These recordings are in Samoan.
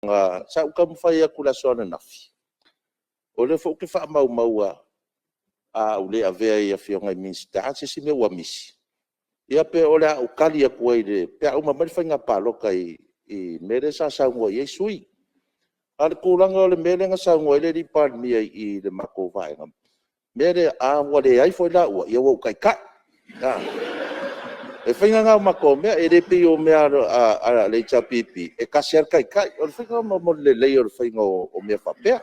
Sa ou taumafai atu i le aso ananafi, o lea foi ou te faamaumaua, a ou le avea i Afioga i Minisita se isi mea ua misi, ia pe o le a ou tali atu ai pe a uma mai le faiga palota i le mea lea sa saunoa i ai sui usufono. A o le tulaga o le mea lea na saunoa i ai le Palemia i le matou vaega, o le mea lea, a ua leai foi la ua, ia ua ou taitai. O le faiga lena o matou mea, e le pei o mea a le HRPP, e tasi lava le taitai. O le faiga mo le lelei o le faiga o mea faapea.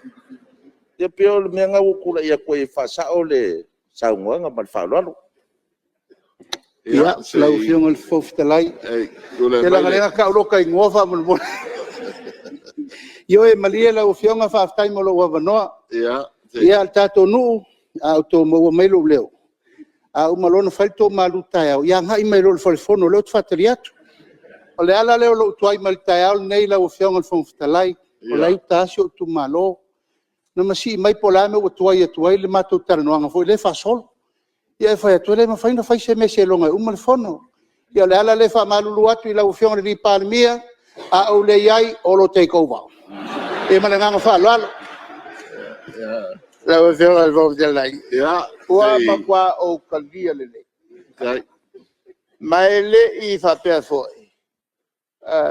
Ia pei o le mea lena ua ou tulai atu ai e faasao le saunoaga ma le faaaloalo. Ia, lau Afioga i le Fofoga Fetalai, se leaga o lea na tau lota igoa faamolemole. Ioe malie lau Afioga faafetai mo lou avanoa. Ia, le tatou nuu, a outou maua mai lou leo, a uma loa ona fai le tou malutaeao, ia agai mai loa i le fale Fono o lea ou te faatali atu. O le ala lea o lou tuai mai i le taeao lenei lau Afioga i le Fofoga Fetalai, o la e i uta si ou itumalo, na masii mai po o le a le mea ua tuai atu ai le matou talanoaga foi lea e faasolo. Ia ae ou fai atu, e le mafai ona fai se mea seiloga e uma le Fono. Ia o le ala lea e faamalulu atu i lau Afioga i le Palemia, a ou le i ai, Olo take over. Ia ma le agaga faaaloalo. Lau Afioga i le Fofoga Fetalai, ua matua ou talia lelei. Ma e le i faapea foi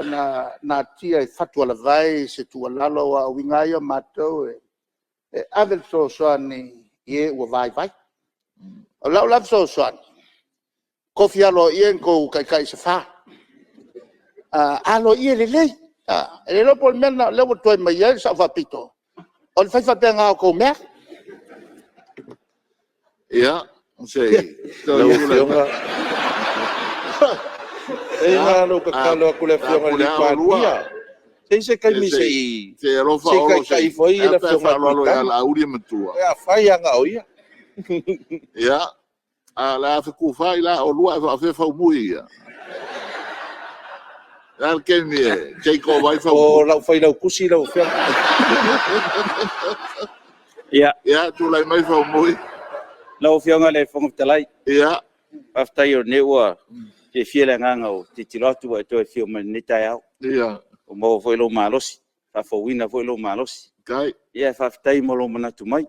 na natia i fatualavai se tuualalo. Aua o uiga lava ia o matou, e ave le fesoasoani i e ua vaivai. O lau la fesoasoani, tofi aloaia ni outou taitai se 4, aloaia lelei. E le iloa po o le mea lena o lea ua tuai mai ai le Sao Faapito, o le fai faapena o outou mea. Ia, se i Lau Afioga, leai na ona ou tatalo atu i le Afioga i le Palemia, se i ai se taimi se i taitai ifo ai le Ae a pe a Afioga ia faaaloalo ia Tuitama. Laauli e matua. A fai lava na o ia. Ia, ae o le a fetufaai la oulua ae faapefea Faumui ia? O le a le taimi e take over ai O Faumui? lau failautusi lau Afioga. Ia, Ia, tulai mai Faumui. lau Afioga i le Fofoga Fetalai, Ia, faafetai o lea ua fiafia le agaga ua tilotilo atu ua e toe afio mai i lenei taeao, ua maua foi lou malosi, faafouina foi lou malosi. Faafetai. Ae faafetai mo lou manatu mai.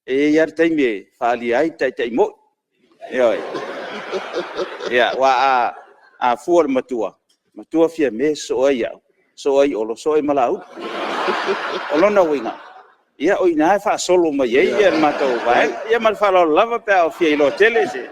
E i ai lava le taimi e faaalia ai le taitai moi. Ioe. Aua a fua i le matua, matua Fiame sosoo ai au, sosoo ai Olo, sosoo ai ma Laauli. O lona uiga, o i ina e faasolo mai ai le matou vaega. Ia ma le faaaloalo lava pe a o fia iloa tele se...